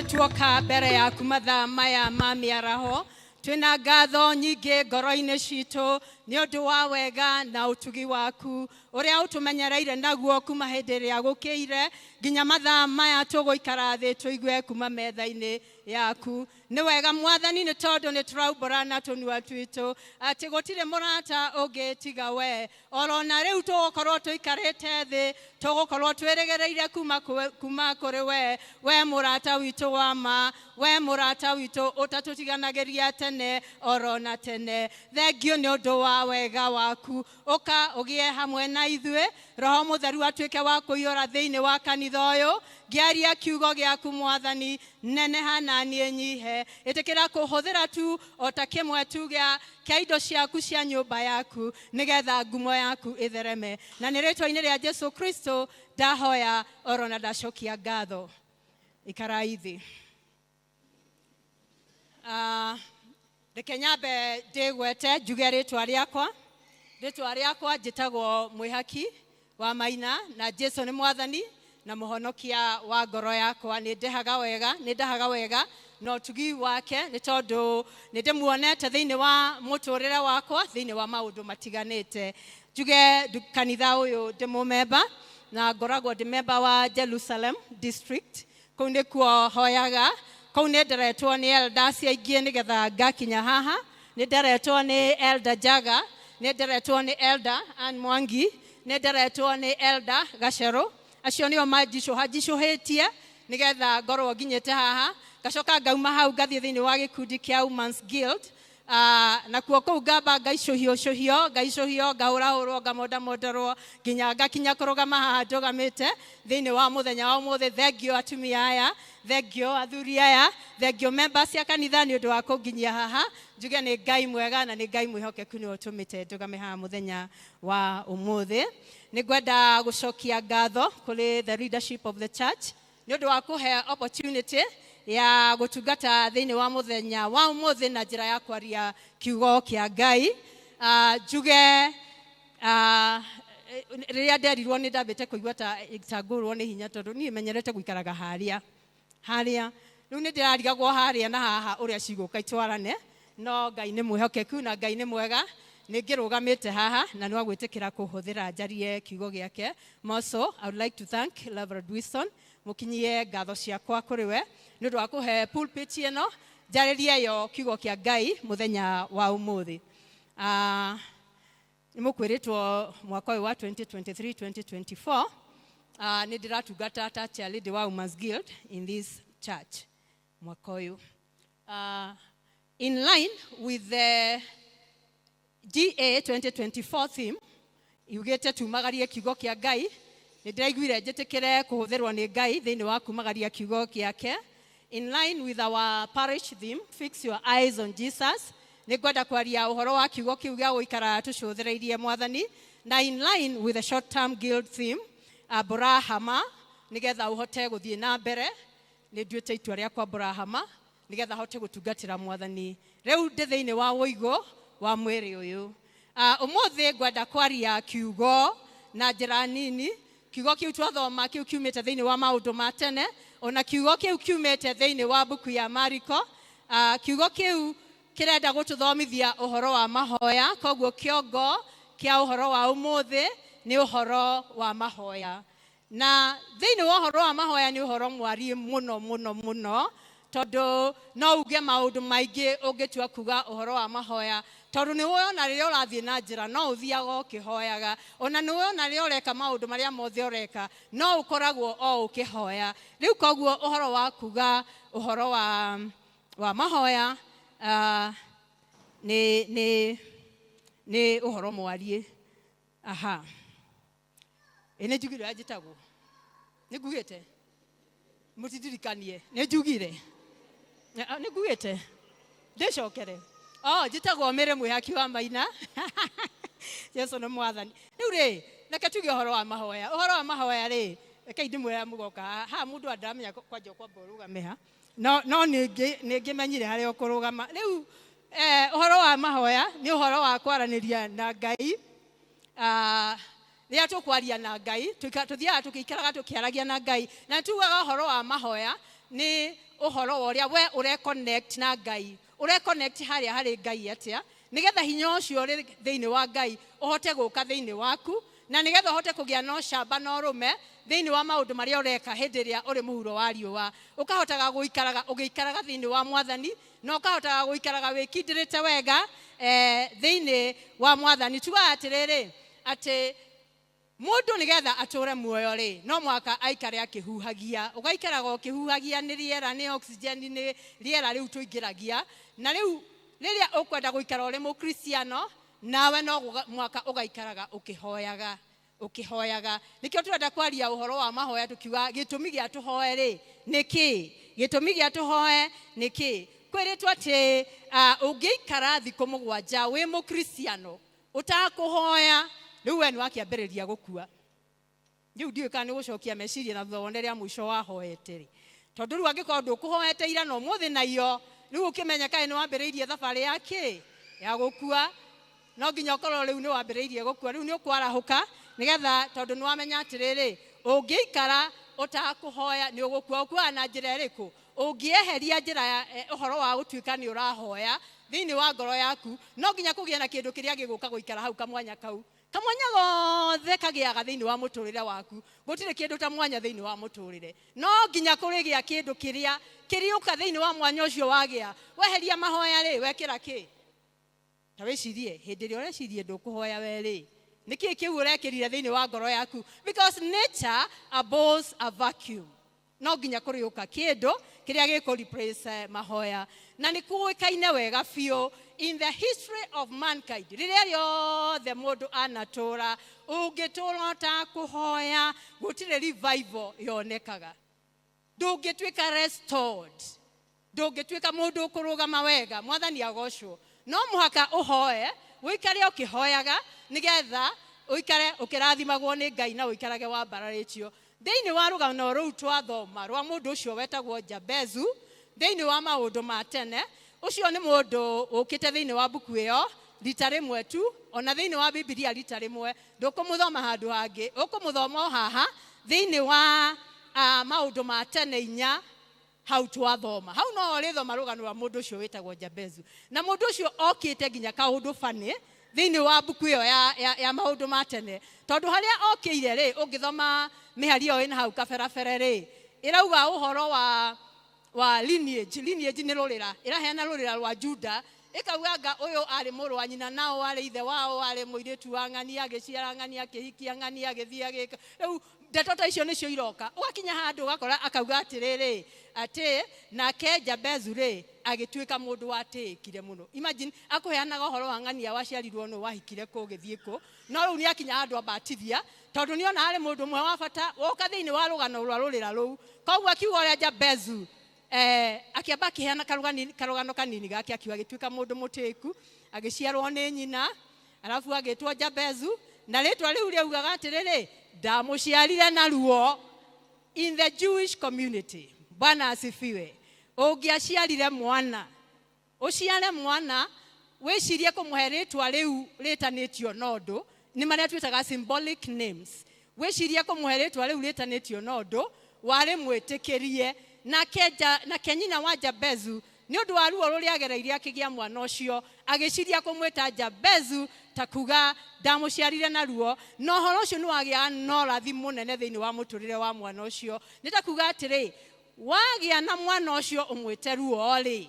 Nĩ tuoka mbere yaku mathaa maya ma mĩaraho, twĩna ngatho nyingĩ ngoro-inĩ citũ nĩ ũndũ wa wega na ũtugi waku ũrĩa ũtũmenyereire naguo kuma hĩndĩ ĩrĩa gũkĩire nginya mathaa maya tũgũikara thĩ tũigue kuma metha-inĩ yaku. Nĩ wega Mwathani, nĩ tondũ nĩ tũraumbũra na tũnua twitũ atĩ gũtirĩ mũrata ũngĩ tiga we. Oro na rĩu tũgũkorwo tũikarĩte thĩ, tũgũkorwo twĩrĩgĩrĩire kuma kũrĩ we, we mũrata witũ wa ma, we mũrata witũ ũtatũtiganagĩria tene oro na tene. Thengio nĩ ũndũ wa wega waku. Ũka ũgĩe hamwe na ithuĩ, Roho Mũtheru atuĩke wa kũiyũra thĩinĩ wa kanitha ũyũ. Ngĩaria kiugo gĩaku Mwathani, neneha na niĩ nyihe. Ĩtĩkĩra kũhũthĩra tu o ta kĩmwe tu kĩa indo ciaku cia nyũmba yaku, nĩgetha ngumo yaku ĩthereme. Na nĩ rĩtwa-inĩ rĩa Jesu Kristo ndahoya oro na ndacokia ngatho. Ikarai thĩ. Reke nyambe ndĩgwete njuge rĩtwa rĩakwa. Rĩtwa rĩakwa njĩtagwo Mwĩhaki wa Maina, na Jesu nĩ Mwathani na Mũhonokia wa ngoro yakwa. Nĩ ndehaga wega, nĩ ndahaga wega na ũtugi wake, nĩ tondũ nĩ ndĩmuonete thĩinĩ wa mũtũrĩre wakwa, thĩinĩ wa maũndũ matiganĩte. Njuge kanitha ũyũ ndĩ mũmemba, na ngoragwo ndĩ memba wa Jerusalem District. Kũu nĩkuo hoyaga, kũu nĩ nderetwo nĩ elders aingĩ nĩgetha ngakinya haha. Nĩ nderetwo nĩ Elder Jaga, nĩ nderetwo nĩ Elder Ann Mwangi, nĩ nderetwo nĩ Elder Gacerũ. Acio nĩo manjicũhĩtie nĩgetha ngorwo nginyĩte haha. Ngacoka ngauma hau ngathiĩ thĩinĩ wa gĩkundi kĩa Women's Guild. Nakuo kũu ngamba ngaicũhio cũhio, ngaicũhio, ngahũrahũrwo, ngamondamondorwo nginya ngakinya kũrũgama haha ndũgamĩte thĩinĩ wa mũthenya wa ũmũthĩ. Thengio atumia aya, thengio athuri aya, thengio members cia kanitha nĩ ũndũ wa kũnginyia haha. Njuge nĩ Ngai mwega na nĩ Ngai mwĩhokeku nĩwe ũtũmĩte ndũgame haha mũthenya wa ũmũthĩ. Nĩ ngwenda gũcokia ngatho kũrĩ the leadership of the church nĩ ũndũ wa kũhe opportunity ya gũtungata thĩinĩ wa mũthenya wa ũmũthĩ na njĩra ya kwaria kiugo kĩa Ngai. Njuge rĩrĩa nderirwo nĩ ndambĩte kũigua ta ngũrwo nĩ hinya, tondũ niĩ menyerete gũikaraga harĩa harĩa. Rĩu nĩ ndĩrarigagwo harĩa na haha ũrĩa cigũka itwarane, no Ngai nĩ mwĩhokeku na Ngai nĩ mwega. Nĩ ngĩrũgamĩte haha na nĩ wagwĩtĩkĩra kũhũthĩra njarie kiugo gĩake. Also, I would like to thank Reverend Wilson, mũkinyie ngatho ciakwa kũrĩ we nĩ ũndũ wa kũhe pulpit ĩno njarĩrie yo kiugo kĩa Ngai mũthenya wa ũmũthĩ. Nĩ mũkwĩrĩtwo mwaka ũyũ wa 2023-2024 nĩ ndĩratungata ta chair lady wa Women's Guild in this church mwaka ũyũ. In line with the GA 2024 theme yugĩte tumagarie kiugo kĩa Ngai, nĩ ndĩraiguire njĩtĩkĩre kũhũthĩrwo nĩ Ngai thĩinĩ wa kumagaria kiugo gĩake. In line with our parish theme, fix your eyes on Jesus, nĩ ngwenda kwaria ũhoro wa kiugo kĩu gĩa gũikara tũcũthĩrĩirie Mwathani, na in line with the short term guild theme, ambũra hama nĩgetha ũhote gũthiĩ na mbere. Nĩ nduĩte itua rĩa kwambũra hama nĩgetha hote gũtungatĩra Mwathani rĩu ndĩ thĩinĩ wa ũigũ wa mwĩrĩ ũyũ. Ũmũthĩ ngwenda kwaria kiugo na njĩra nini. Kiugo kĩu twathoma kĩu kiumĩte thĩinĩ wa maũndũ ma tene, ona kiugo kĩu kiumĩte thĩinĩ wa mbuku ya Mariko. Kiugo kĩu kĩrenda gũtũthomithia ũhoro wa mahoya, koguo kĩongo kĩa ũhoro wa ũmũthĩ nĩ ũhoro wa mahoya. Na thĩinĩ wa ũhoro wa mahoya nĩ ũhoro mwariĩ mũno mũno mũno, tondũ no uge maũndũ maingĩ ũngĩtua kuga ũhoro wa mahoya, tondũ nĩ woĩ ona rĩrĩa ũrathiĩ na njĩra no ũthiaga ũkĩhoyaga, ona nĩ woĩ ona rĩrĩa ũreka maũndũ marĩa mothe ũreka no ũkoragwo o ũkĩhoya. Rĩu koguo ũhoro wa kuga ũhoro wa mahoya nĩ ũhoro mwariĩ. Aha. Ĩ nĩ njugire ũrĩa njĩtagwo? Nĩ ngugĩte? Mũtindirikanie. Nĩ njugire? Nĩ ngugĩte? Ndĩcokere. Oh, njĩtagwo Mary Mwĩhaki wa Maina. Jesu nĩ Mwathani. Rĩu rĩ, reke tuge ũhoro wa mahoya. Ũhoro wa mahoya rĩ, rekei ndĩmwĩre mũgoka haha. Haha mũndũ andaramenya kwanja ũkwamba ũrũgame ha. No nĩ ngĩmenyire harĩa ũkũrũgama. Rĩu, ũhoro wa mahoya nĩ ũhoro wa kwaranĩria na Ngai. Rĩrĩa tũkwaria na Ngai, tũthiaga tũgĩikaraga tũkĩaragia na Ngai, na tugaga ũhoro wa mahoya. Nĩ ũhoro wa ũrĩa we ũreconnect na Ngai, ũreconnect harĩa harĩ Ngai atĩa, nĩgetha hinya ũcio ũrĩ thĩinĩ wa Ngai ũhote gũka thĩinĩ waku, na nĩgetha ũhote kũgĩa na ũcamba na ũrũme thĩinĩ wa maũndũ marĩa ũreka hĩndĩ ĩrĩa ũrĩ mũhuro wa riũa. Ũkahotaga gũikaraga ũgĩikaraga thĩinĩ wa Mwathani, na ũkahotaga gũikaraga wĩkindĩrĩte wega thĩinĩ wa Mwathani. Tugaga atĩrĩrĩ, atĩ mũndũ nĩgetha atũre muoyo rĩ, no mũhaka aikare akĩhuhagia. Ũgaikaraga ũkĩhuhagia nĩ rĩera, nĩ oxygen, nĩ rĩera rĩu tũingĩragia. Na rĩu rĩrĩa ũkwenda gũikara ũrĩ mũkristiano, nawe no mũhaka ũgaikaraga ũkĩhoyaga, ũkĩhoyaga. Nĩkĩo tũrenda kwaria ũhoro wa mahoya, tũkiuga gĩtũmi gĩa tũhoe rĩ nĩ kĩ? Gĩtũmi gĩa tũhoe nĩ kĩ? Kwĩrĩtwo atĩ ũngĩikara thikũ 7 wĩ mũkristiano ũtakũhoya, rĩu we nĩ wakĩambĩrĩria gũkua. Rĩu ndiũĩ kana nĩ gũcokia meciria na thutha wone rĩa mũico wahoete rĩ, tondũ rĩu angĩkorwo ndũkũhoete ira na ũmũthĩ na iyo, rĩu ũkĩmenya kaĩ nĩ wambĩrĩirie thabarĩ ya kĩ? Ya gũkua. No nginya ũkorwo rĩu nĩ wambĩrĩirie gũkua, rĩu nĩ ũkwarahũka nĩgetha, tondũ nĩ wamenya atĩrĩrĩ, ũngĩikara ũtakũhoya nĩ ũgũkua. Ũkuaga na njĩra ĩrĩkũ? Ũngĩeheria njĩra ya ũhoro wa gũtuĩka nĩ ũrahoya thĩinĩ wa ngoro yaku, no nginya kũgĩe na kĩndũ kĩrĩa gĩgũka gũikara hau kamwanya kau. Kamwanya gothe kagĩaga thĩinĩ wa mũtũrĩre waku. Gũtirĩ kĩndũ ta mwanya thĩinĩ wa mũtũrĩre. No nginya kũrĩgĩa kĩndũ kĩrĩa kĩrĩũka thĩinĩ wa mwanya ũcio wagĩa. Weheria mahoya rĩ, wekĩra kĩ? Ta wĩcirie, hĩndĩ ĩrĩa ũrecirie ndũkũhoya we rĩ, nĩ kĩĩ kĩu ũrekĩrire thĩinĩ wa ngoro yaku? Because nature abhors a vacuum. No nginya kũrĩũka kĩndũ kĩrĩa gĩkũ replace mahoya. Na nĩ kũĩkaine wega biũ in the history of mankind, rĩrĩa rĩothe mũndũ anatũra, ũngĩtũra ũtakũhoya, gũtirĩ revival yonekaga. Ndũngĩtuĩka restored, ndũngĩtuĩka mũndũ ũkũrũgama wega. Mwathani agocwo. No mũhaka ũhoe, ũikare ũkĩhoyaga, nĩgetha ũikare ũkĩrathimagwo nĩ Ngai na ũikarage wambararĩtio. Thĩinĩ wa rũgano rũu twathoma rwa mũndũ ũcio wetagwo Jabezu, thĩinĩ wa maũndũ ma tene, ũcio nĩ mũndũ ũkĩte thĩinĩ wa mbuku ĩyo rita rĩmwe tu, ona thĩinĩ wa Bibilia rita rĩmwe, ndũkũmũthoma handũ hangĩ, ũkũmũthoma o haha thĩinĩ wa maũndũ ma tene 4 hau twathoma. Hau no ũrĩthoma rũgano rwa mũndũ ũcio wĩtagwo Jabezu. Na mũndũ ũcio okĩte nginya kaũndũ bani thĩinĩ wa mbuku ĩyo ya maũndũ ma tene, tondũ harĩa okĩire rĩ, ũngĩthoma mĩhari ĩyo ĩna hau kaberabere rĩ, ĩrauga ũhoro wa lineage. Lineage nĩ rũrĩra, ĩraheana rũrĩra rwa Juda, ĩkauga anga ũyũ arĩ mũrũ wa nyina, nao arĩ ithe wao, arĩ mũirĩtu wa ng'ani, agĩciara ng'ani, akĩhikia ng'ani, agĩthiĩ agĩka. Rĩu ndeto ta icio nĩcio iroka. Ũgakinya handũ ũgakora akauga atĩrĩrĩ, atĩ nake Jabezu rĩ agĩtuĩka mũndũ watĩĩkire mũno. Imagine akũheanaga ũhoro wa ng'ania waciarirwo nũ, wahikire kũ, ũgĩthiĩ kũ, no rĩu nĩakinya handũ ambatithia, tondũ nĩona harĩ mũndũ ũmwe wa bata woka thĩinĩ wa rũgano rwa rũrĩra rũu. Koguo akiuga ũrĩa Jabezu akĩamba akĩheana karũgano kanini gake, akiuga agĩtuĩka mũndũ mũtĩĩku, agĩciarwo nĩ nyina, arabu agĩtwo Jabezu, na rĩtwa rĩu rĩaugaga atĩrĩrĩ, ndamũciarire na ruo. In the Jewish community, Bwana asifiwe, ũngĩaciarire mwana, ũciare mwana, wĩcirie kũmũhe rĩtwa rĩu rĩtanĩtio na ũndũ, nĩ marĩa twĩtaga symbolic names. Wĩcirie kũmũhe rĩtwa rĩu rĩtanĩtio na ũndũ, warĩ mwĩtĩkĩrie. Nake nyina wa Jabezu, nĩ ũndũ wa ruo rũrĩa agereire akĩgĩa mwana ũcio, agĩciria kũmwĩta Jabezu, ta kuga ndamũciarire na ruo. Na ũhoro ũcio nĩ wagĩaga na ũrathi mũnene thĩinĩ wa mũtũrĩre wa mwana ũcio. Nĩ ta kuga atĩrĩ, wagĩa na mwana ũcio ũmwĩte ruo rĩ,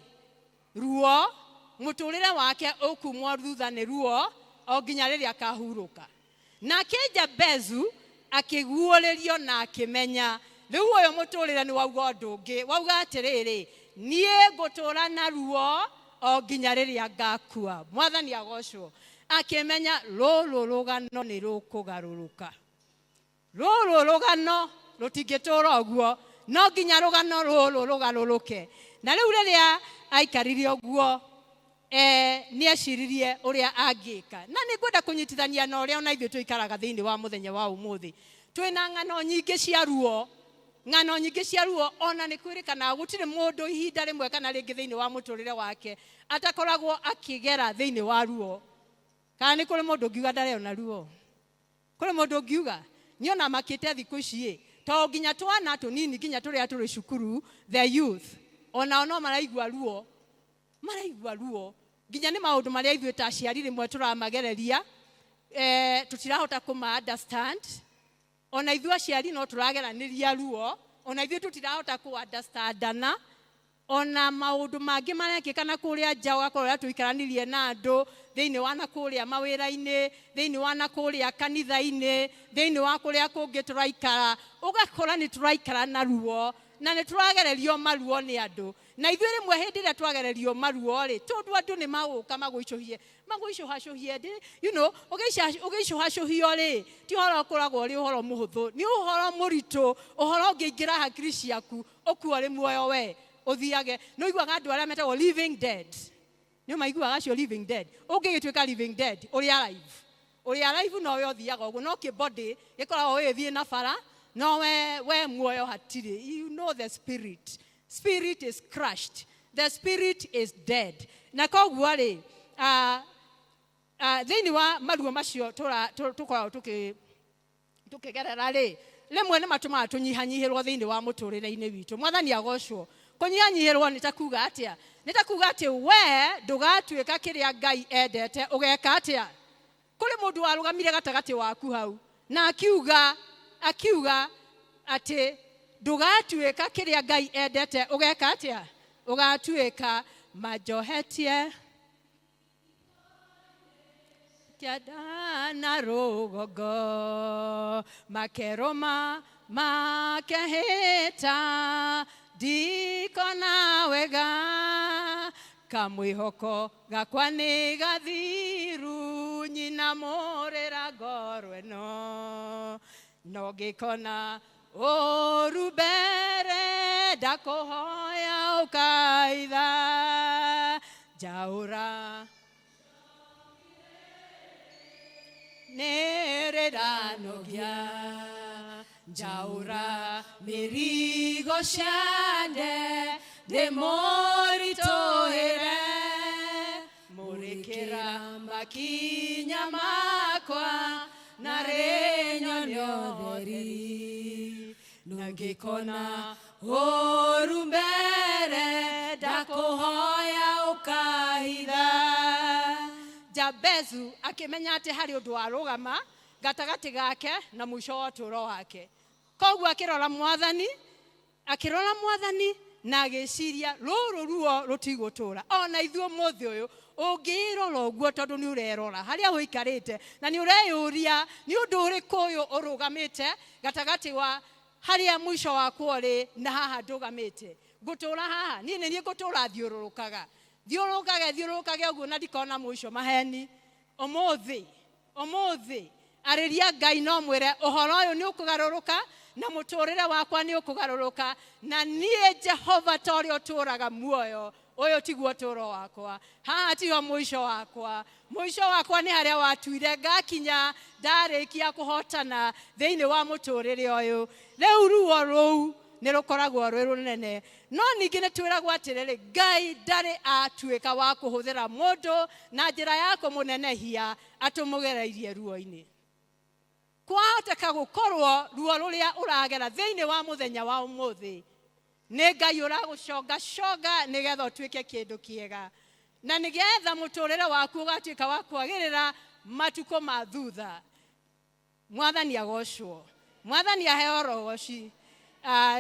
ruo mũtũrĩre wake ũkumwo thutha nĩ ruo o nginya rĩrĩa akahurũka. Nake Jabezu akĩguũrĩrio na akĩmenya rĩu ũyũ mũtũrĩre nĩ wauga ũndũ ũngĩ, wauga atĩrĩrĩ, niĩ ngũtũra na ruo o nginya rĩrĩa ngakua. Mwathani agocwo. Akĩmenya rũrũ rũgano nĩ rũkũgarũrũka, rũrũ rũgano rũtingĩtũra ũguo, no nginya rũgano rũrũ rũgarũrũke. Na rĩu rĩrĩa aikarire ũguo, nĩ eciririe ũrĩa angĩka. Na nĩ ngwenda kũnyitithania na ũrĩa ona ithuĩ tũikaraga thĩinĩ wa mũthenya wa ũmũthĩ. Twĩna ng'ano nyingĩ cia ruo, ng'ano nyingĩ cia ruo, ona nĩ kwĩrĩkanaga gũtirĩ mũndũ ihinda rĩmwe kana rĩngĩ thĩinĩ wa mũtũrĩre wake atakoragwo akĩgera thĩinĩ wa ruo. Kana nĩ kũrĩ mũndũ ũngiuga ndarĩ ona ruo? Kũrĩ mũndũ ũngiuga? Niĩ ona makĩte thikũ ici ĩ, To nginya twana tũnini nginya tũrĩa tũrĩ cukuru, the youth, onao no maraigua ruo, maraigua ruo nginya nĩ maũndũ marĩa ithuĩ ta aciari rĩmwe tũramagereria, tũtirahota kũma understand. Ona ithuĩ aciari no tũrageranĩria ruo, ona ithuĩ tũtirahota kũ understandana. Ona maũndũ mangĩ marekĩka na kũrĩa nja, ũgakorwo ũrĩa tũikaranirie na andũ thĩinĩ wa na kũrĩa mawĩra-inĩ, thĩinĩ wa na kũrĩa kanitha-inĩ, thĩinĩ wa kũrĩa kũngĩ tũraikara, ũgakora nĩ tũraikara na ruo na nĩ tũragererio maruo nĩ andũ. Na ithuĩ rĩmwe hĩndĩ ĩrĩa twagererio maruo rĩ, tondũ andũ nĩ magũka magũicũhie, magũicũhacũhie, you know, ũgĩicũhacũhio rĩ, ti ũhoro ũkoragwo ũrĩ ũhoro mũhũthũ, nĩ ũhoro mũritũ, ũhoro ũngĩingĩra hakiri ciaku ũkua ũrĩ muoyo we ũthiage. Nĩ ũiguaga andũ arĩa metagwo living dead, nĩ maiguaga acio living dead. Ũngĩgĩtuĩka living dead ũrĩ alive, ũrĩ alive nowe ũthiaga ũguo, no kĩbody gĩkoragwo gĩgĩthiĩ na bara, no we muoyo hatirĩ. You know, the spirit is crushed, the spirit is dead. Na koguo rĩ, thĩinĩ wa maruo macio tũkoragwo tũkĩgerera rĩ, rĩmwe nĩ matũmaga tũnyihanyihĩrwo thĩinĩ wa mũtũrĩre-inĩ witũ. Mwathani agocwo. Kũnyihanyihĩrwo nĩ ta kuga atĩa? Nĩ ta kuga atĩ we ndũgatuĩka kĩrĩa Ngai endete. Ũgeka atĩa? Kũrĩ mũndũ warũgamire gatagatĩ waku hau na akiuga atĩ ndũgatuĩka kĩrĩa Ngai endete. Ũgeka atĩa? Ũgatuĩka manjohetie kĩanda na rũgongo, makerũma makehĩta ndikona wega, kamwĩhoko gakwa nĩ gathiru, nyina mũrĩra ngoro ĩno, no ngĩkona ũru mbere, ndakũhoya ũkaitha njaũra nĩrĩranogia, njaũra mĩrigo ciande ndĩmũritũhĩre, mũrĩkĩra makinya makwa na rĩnyonia ũtheri, na ngĩkona ũru mbere, ndakũhoya ũkahitha. Jabezu akĩmenya atĩ harĩ ũndũ warũgama gatagatĩ gake na mũico wa ũtũũro wake. Koguo akĩrora Mwathani, akĩrora Mwathani na agĩciria rũrũ ruo rũtigũtũra. Ona ithuĩ ũmũthĩ ũyũ ũngĩrora ũguo, tondũ nĩ ũrerora harĩa ũikarĩte na nĩ ũreyũria nĩ ũndũ ũrĩkũ ũyũ ũrũgamĩte gatagatĩ wa harĩa mũico wakwa ũrĩ na haha ndũgamĩte. Ngũtũra haha niĩ nĩ niĩ ngũtũra thiũrũrũkaga thiũrũrũkage thiũrũrũkage ũguo na ndikona mũico. Maheni. Ũmũthĩ, ũmũthĩ arĩria Ngai no mwĩre ũhoro ũyũ nĩ ũkũgarũrũka na mũtũrĩre wakwa nĩ ũkũgarũrũka, na niĩ Jehova ta ũrĩa ũtũraga muoyo, ũyũ tiguo ũtũro wakwa, haha tiho mũico wakwa. Mũico wakwa nĩ harĩa watuire ngakinya ndarĩkia kũhotana thĩinĩ wa mũtũrĩre ũyũ. Rĩu ruo rũu nĩ rũkoragwo rwĩ rũnene. No ningĩ nĩ twĩragwo atĩrĩrĩ, Ngai ndarĩ atuĩka wa kũhũthĩra mũndũ na njĩra ya kũmũnenehia atũmũgereirie ruo-inĩ. Kwahoteka gũkorwo ruo rũrĩa ũragera thĩinĩ wa mũthenya wa ũmũthĩ nĩ Ngai ũragũcongaconga nĩgetha ũtuĩke kĩndũ kĩega, na nĩgetha mũtũrĩre waku ũgatuĩka wa kwagĩrĩra matukũ ma thutha. Mwathani agocwo, Mwathani aheo rogoci.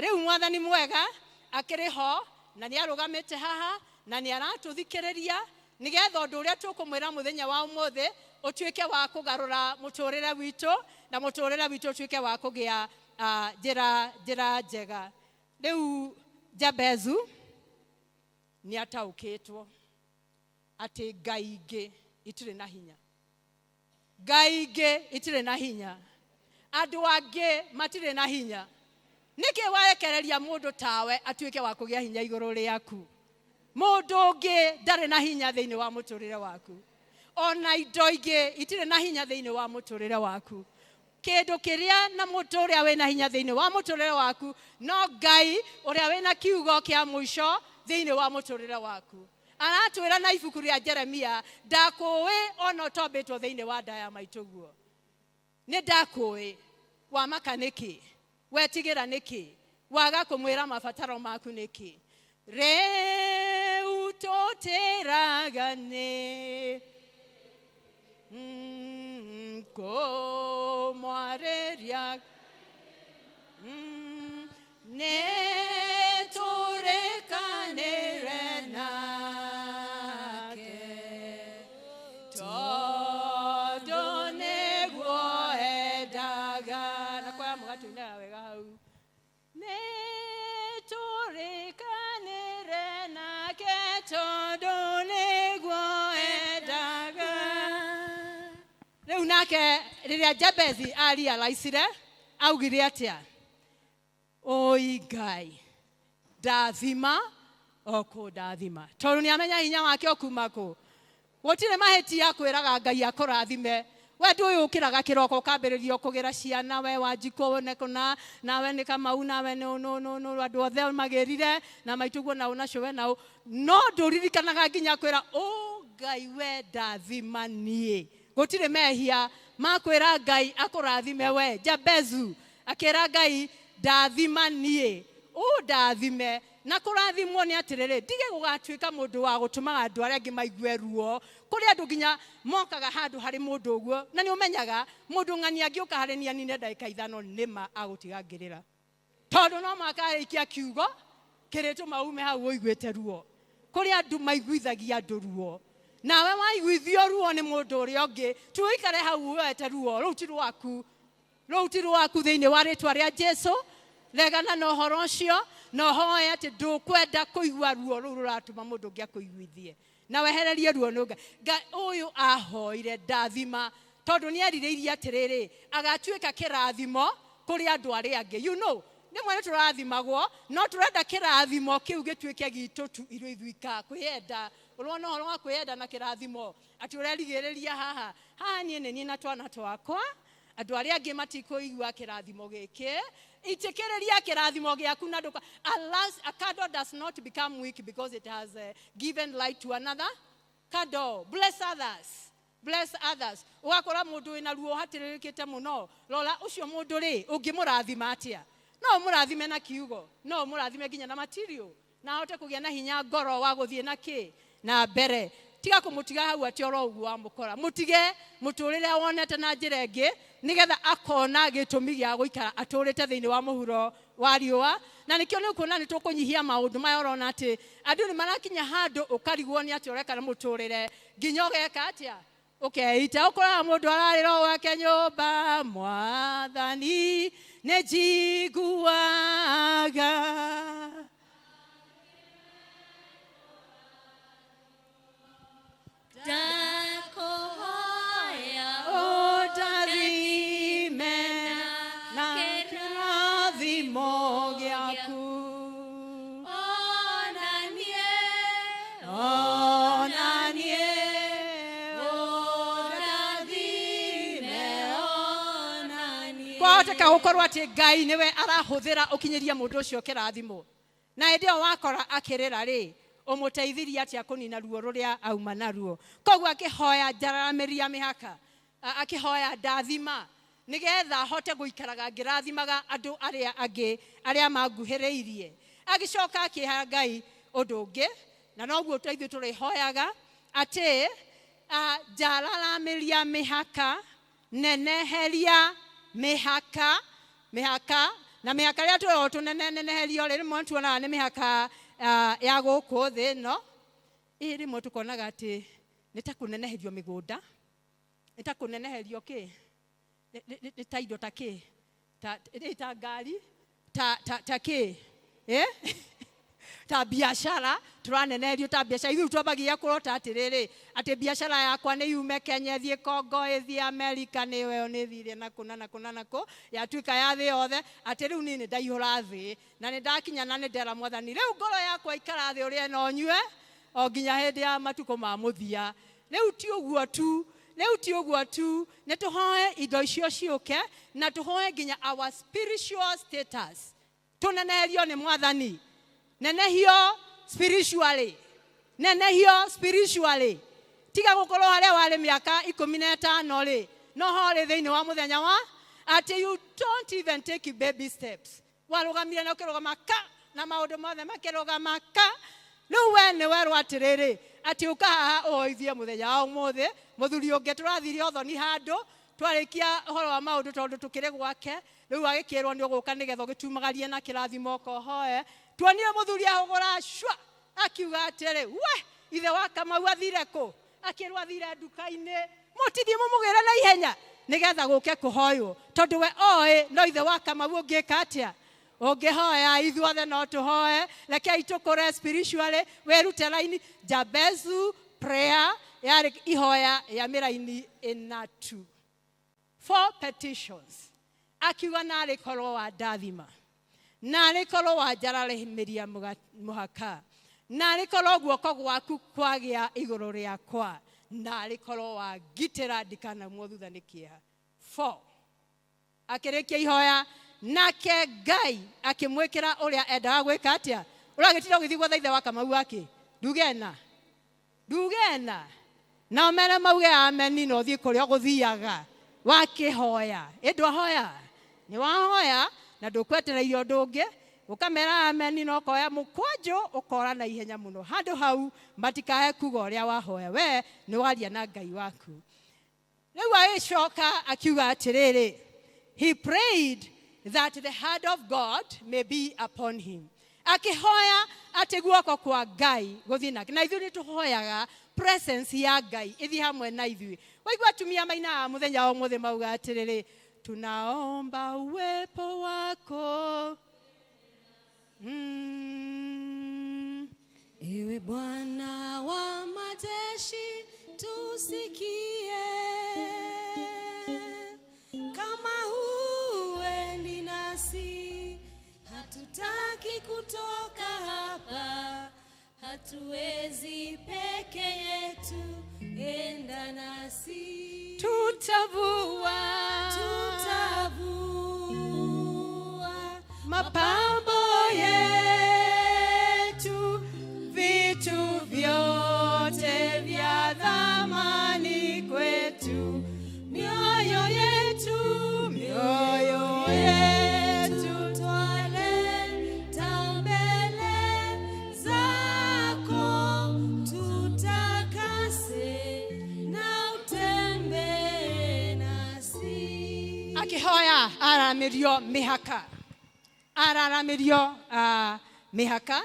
Rĩu Mwathani mwega akĩrĩ ho na nĩ arũgamĩte haha na nĩ aratũthikĩrĩria nĩgetha ũndũ ũrĩa tũkũmwĩra mũthenya wa ũmũthĩ ũtuĩke wa kũgarũra mũtũrĩre witũ, na mũtũrĩre witũ ũtuĩke wa kũgĩa njĩra njega. Rĩu Jabezu nĩ ataũkĩtwo atĩ ngai ingĩ itirĩ na hinya, ngai ingĩ itirĩ na hinya, andũ angĩ matirĩ na hinya. Nĩkĩ warekereria mũndũ tawe atuĩke wa kũgĩa hinya igũrũ rĩaku? Mũndũ ũngĩ ndarĩ na hinya thĩinĩ wa mũtũrĩre waku, ona indo ingĩ itirĩ na hinya thĩinĩ wa mũtũrĩre waku. Kĩndũ kĩrĩa na mũndũ ũrĩa wĩna hinya thĩinĩ wa mũtũrĩre waku no Ngai ũrĩa wĩna kiugo kĩa mũico thĩinĩ wa mũtũrĩre waku. Aratwĩra na ibuku rĩa Jeremia, ndakũĩ ona ũtombĩtwo thĩinĩ wa nda ya maitũguo, nĩ ndakũĩ. Wamaka nĩkĩ? Wetigĩra nĩkĩ? Waga kũmwĩra mabataro maku nĩkĩ? Rĩu tũtĩraga nĩ kũmwarĩria nĩ tũrĩkanĩre nake tondũ nĩguo endaga. Na kwaya mũgatũinaga wega hau. Nĩ tũrĩkanĩre nake tondũ nĩguo endaga. Rĩu nake rĩrĩa Jabezi arealize augire atĩa? Oi Ngai, ndathima o kũndathima, tondũ nĩ amenya hinya wake ũkuma kũ. Gũtirĩ mahĩtia kwĩraga Ngai akũrathime. We ndũĩ ũkĩraga kĩroko ũkambĩrĩria kũgĩra ciana, we Wanjikũ nĩ kũna, nawe nĩ Kamau, nawe nĩ nũ andũ othe magĩrire na maituguo nao na cũwe nao, no ndũririkanaga nginya kwĩra ũ Ngai we ndathima niĩ. Gũtirĩ mehia ma kwĩra Ngai akũrathime we. Jabezu akĩra Ngai ndathima niĩ, ũndathime. Na kũrathimwo nĩ atĩrĩrĩ, ndige gũgatuĩka mũndũ wa gũtũmaga andũ arĩa angĩ maigue ruo. Kũrĩ andũ nginya mokaga handũ harĩ mũndũ ũguo, na nĩ ũmenyaga mũndũ ng'ani angĩũka harĩ niĩ anine ndagĩka ithano nĩma agũtiga ngĩrĩra, tondũ no mũhaka arĩkia kiugo kĩrĩtũma ume hau ũiguĩte ruo. Kũrĩ andũ maiguithagia andũ ruo, nawe waiguithio ruo nĩ mũndũ ũrĩa ũngĩ, tu ũikare hau woete ruo rũu ti rwaku, rũu ti rwaku. Thĩinĩ wa rĩtwa rĩa Jesu, regana na ũhoro ũcio na ũhoe atĩ ndũkwenda kũigua ruo rũu rũratũma mũndũ ũngĩ akũiguithie, na wehererie ruo nĩ Ngai. Ũyũ ahoire ndathima tondũ nĩ erirĩirie atĩrĩrĩ, agatuĩka kĩrathimo kũrĩ andũ arĩa angĩ. You know, rĩmwe nĩ tũrathimagwo no tũrenda kĩrathimo kĩu gĩtuĩke gitũ tu irĩ ithuika. Kwĩyenda, ũrona ũhoro wa kwĩyenda na kĩrathimo atĩ ũrerigĩrĩria haha haha niĩ nĩ niĩ na twana twakwa, andũ arĩa angĩ matikũigua kĩrathimo gĩkĩ. Itĩkĩrĩria kĩrathimo gĩaku na ndũka. Alas, a candle does not become weak because it has given light to another candle. Bless others, bless others. Ũgakora mũndũ wĩna ruo hatĩrĩrĩkĩte mũno, rora ũcio mũndũ rĩ, ũngĩmũrathima atĩa? No ũmũrathime na kiugo, no ũmũrathime nginya na material, na ahote kũgĩa na hinya ngoro wa gũthiĩ na kĩ na mbere. Tiga kũmũtiga hau atĩ oro ũguo wamũkora, mũtige mũtũrĩre wonete na njĩra ĩngĩ, nĩgetha akona gĩtũmi gĩa gũikara atũrĩte thĩinĩ wa mũhuro wa riũa. Na nĩkĩo nĩ ũkuona nĩ tũkũnyihia maũndũ maya. Ũrona atĩ andũ nĩ marakinya handũ ũkarigwo nĩ atĩ ũreka na mũtũrĩre, nginya ũgeka atĩa, ũkeita. Ũkoraga mũndũ ararĩra o gwake nyũmba, Mwathani nĩ njiguaga Ndakuhoya ũndathime na kĩrathimo gĩaku. Onanie Onanie ũndathime onanie. Kwahoteka gũkorwo atĩ Ngai nĩwe arahũthĩra ũkinyĩria mũndũ ũcio kĩrathimo, na hĩndĩ ĩyo wakora akĩrĩra rĩ, ũmũteithirie atĩa kũnina ruo rũrĩa auma naruo? Koguo akĩhoya njararamĩria mĩhaka, akĩhoya ndathima nĩgetha ahote gũikaraga ngĩrathimaga andũ arĩa angĩ arĩa manguhĩrĩirie. Agĩcoka akĩha Ngai ũndũ ũngĩ, na noguo ithuĩ tũrĩhoyaga atĩ njararamĩria mĩhaka, neneheria mĩhaka, mĩhaka na mĩhaka ĩrĩa tũrerwo tũneneherio rĩ, rĩmwe tuonaga nĩ mĩhaka ya gũkũ thĩ ĩno. Ĩ rĩmwe tũkonaga atĩ nĩ ta kũneneherio mĩgũnda, nĩ ta kũneneherio kĩ, nĩ ta indo ta kĩ, ta ĩ ta ngari, ta kĩ, eh? Ta biacara tũraneneherio, ta biacara. Ithuĩ twambagia kũrota atĩrĩrĩ, atĩ biacara yakwa nĩ yume Kenya ĩthiĩ Congo, ĩthiĩ America, nĩyo nĩ ĩthire na kũ na na kũ na na kũ, yatuĩka ya thĩ yothe, atĩ rĩu niĩ nĩ ndaihũra thĩ na nĩ ndakinya na nĩ ndera Mwathani, rĩu ngoro yakwa ikara thĩ ũrĩe na ũnyue o nginya hĩndĩ ya matukũ ma mũthia. Rĩu ti ũguo tu, rĩu ti ũguo tu. Nĩ tũhoe indo icio ciũke, na tũhoe nginya our spiritual status tũneneherio nĩ Mwathani. Nenehio spiritually, nenehio spiritually. Tiga gũkorwo harĩa warĩ mĩaka 15 rĩ, no ho rĩ thĩinĩ wa mũthenya wa Atĩ you don't even take baby steps. Warũgamire na ũkĩrũgama ka, na maũndũ mothe makĩrũgama ka. Rĩu we nĩ werwo atĩrĩrĩ, atĩ ũka haha ũhoithie mũthenya wa ũmũthĩ. Mũthuri ũngĩ tũrathire ũthoni handũ, twarĩkia ũhoro wa maũndũ tondũ tũkĩrĩ gwake, rĩu agĩkĩrwo nĩ ũgũka nĩgetha ũgĩtumagarie na kĩrathimo ũkohoe. Tuonire mũthuri ahũgũra cua, akiuga atĩrĩ, we ithe wa Kamau athire kũ? Akĩrwo athire nduka-inĩ. Mũtithiĩ mũmũgĩre na ihenya nĩgetha gũke kũhoywo, tondũ we oĩ no ithe wa Kamau ũngĩka atĩa? Ũngĩhoya. Ithuothe no tũhoe. Rekei tũkũre spiritually. Wĩrute raini. Jabezu prayer yarĩ ihoya ya mĩraini ĩnatu, four petitions. Akiuga, narĩ korwo wa ndathima, narĩ korwo wanjararĩmĩria mũhaka, narĩ korwo guoko gwaku kwagĩa igũrũ rĩakwa, narĩ korwo wangitĩra ndikanaumwo thutha nĩ kĩeha. Four. Akĩrĩkia ihoya nake Ngai akĩmwĩkĩra ũrĩa endaga gwĩka. Atĩa ũragĩtinda ũgĩthiĩ gwetha ithe wa Kamau wake? Ndugena ndugena nao mere mauge ameni na ũthiĩ kũrĩa ũgũthiaga. Wakĩhoya ĩ ndwahoya, nĩ wahoya na ndũkwetereire ũndũ ũngĩ, ũkamera ameni na ũkoya mũkwanjũ ũkora na ihenya mũno. Handũ hau matikae kuga ũrĩa wahoya, we nĩ waria na Ngai waku. Rĩu agĩcoka akiuga atĩrĩrĩ, he prayed that the hand of God may be upon him. Akĩhoya atĩ guoko kwa Ngai gũthiĩ nake. Na ithuĩ nĩ tũhoyaga presence ya Ngai ĩthiĩ hamwe na ithuĩ. Waigua atumia mainaga mũthenya wa ũmũthĩ mauga atĩrĩrĩ, tunaomba uwepo wako. Ewe Bwana wa majeshi, tusikie. Kama huendi nasi, hatutaki kutoka hapa, hatuwezi peke yetu, enda nasi. Tutavua Tutavua mapambo yetu, vitu vyote vya thamani kwetu, mioyo yetu, mioyo yetu twaleta mbele zako, tutakase na utembee nasi. Akihoya aramĩrio mĩhaka, araramĩrio mĩhaka,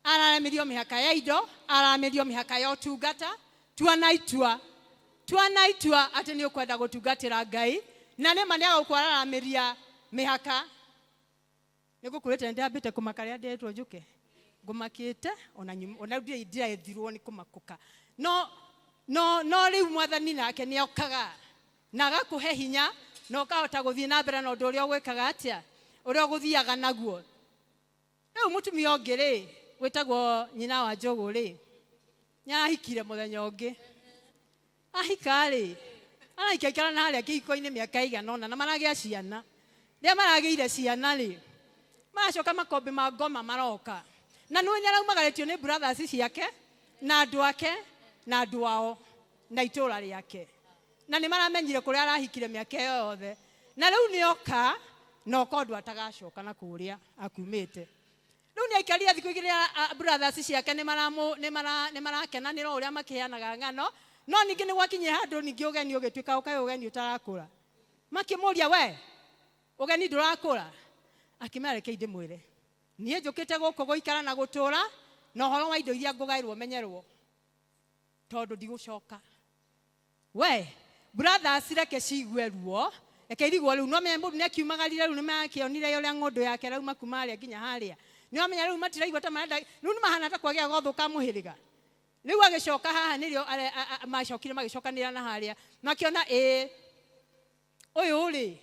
araramĩrio mĩhaka ya indo, araramĩrio mĩhaka ya ũtungata. Tua na itua, tua na itua atĩ nĩ ũkwenda gũtungatĩra Ngai, na nĩma nĩ agũkwararamĩria mĩhaka. Nĩ ngũkwĩrĩte nĩndambĩte kũmaka rĩrĩa ndĩretwo njũke, ngũmakĩte ona nyuma, ona rĩu ndirathirwo nĩ kũmakũka, no no no rĩu Mwathani nake nĩ okaga na agakũhe hinya na ũkahota gũthiĩ na mbere na ũndũ ũrĩa ũgwĩkaga atĩa, ũrĩa ũgũthiaga naguo. Rĩu mũtumia ũngĩ rĩ, wĩtagwo nyina wa Njũgũ rĩ, nĩarahikire mũthenya ũngĩ. Ahika rĩ, araikaikara na harĩa kĩhiko-inĩ mĩaka ĩigana ũna na maragĩa ciana. Rĩrĩa maragĩire ciana rĩ, maracoka makombe ma ngoma maroka, na nĩ nĩaraumagarĩtio nĩ brothers ciake na andũ ake na andũ ao na itũũra rĩake, na nĩ maramenyire kũrĩa arahikire mĩaka ĩyo yothe. Na rĩu nĩ oka na oka ũndũ atagacoka na kũrĩa akumĩte. Rĩu nĩ aikarire thikũ igĩrĩ, brothers ciake nĩ marakenanĩra ũrĩa makĩheanaga ng'ano, no ningĩ nĩ gwakinyire handũ ningĩ ũgeni ũgĩtuĩka ũkaĩ ũgeni ũtarakũra. Makĩmũria, we ũgeni ndũrakũra? Akĩmera, rekei ndĩmwĩre, niĩ njũkĩte gũkũ gũikara na gũtũũra, na ũhoro wa indo iria ngũgaĩrwo menyerwo, tondũ ndigũcoka. We brothers, reke cigue ruo, reke irigwo rĩu. No menya mũndũ nĩakiumagarire, rĩu nĩmakĩonire ũrĩa ng'ũndũ yake rauma kuma harĩa nginya harĩa. Nĩ wamenya rĩu matiraigua ta marenda, rĩu nĩ mahana ta kwagĩa gotho mũhĩrĩga. Rĩu agĩcoka haha nĩrĩo macokire magĩcokanĩra na harĩa makĩona, ĩĩ, ũyũ rĩ,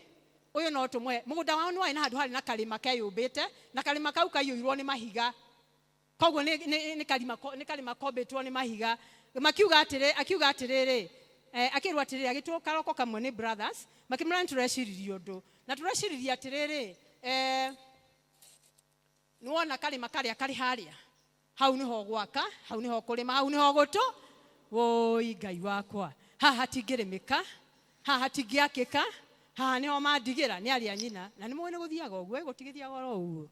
ũyũ no tũmwe mũgũnda wao nĩ warĩ na handũ harĩ na karĩma keyũmbĩte, na karĩma kau kaiyũirwo nĩ mahiga, koguo nĩ karĩma kombĩtwo nĩ mahiga. Makiuga atĩrĩ, akiuga atĩrĩrĩ, akĩrwo atĩrĩrĩ, agĩtwo karoko kamwe nĩ brothers, makĩmwĩra, nĩ tũreciririe ũndũ na tũreciririe atĩrĩrĩ, nĩwona karĩma karĩa karĩ harĩa hau, nĩho gwaka, hau nĩho kũrĩma, hau nĩho gũtũ. Woi Ngai wakwa, haha hatingĩrĩmĩka, haha hatingĩakĩka. Haha nĩho mandigĩra nĩ ariũ a nyina, na nĩ mũĩ nĩ gũthiaga ũguo, gũtigĩthiaga oro ũguo.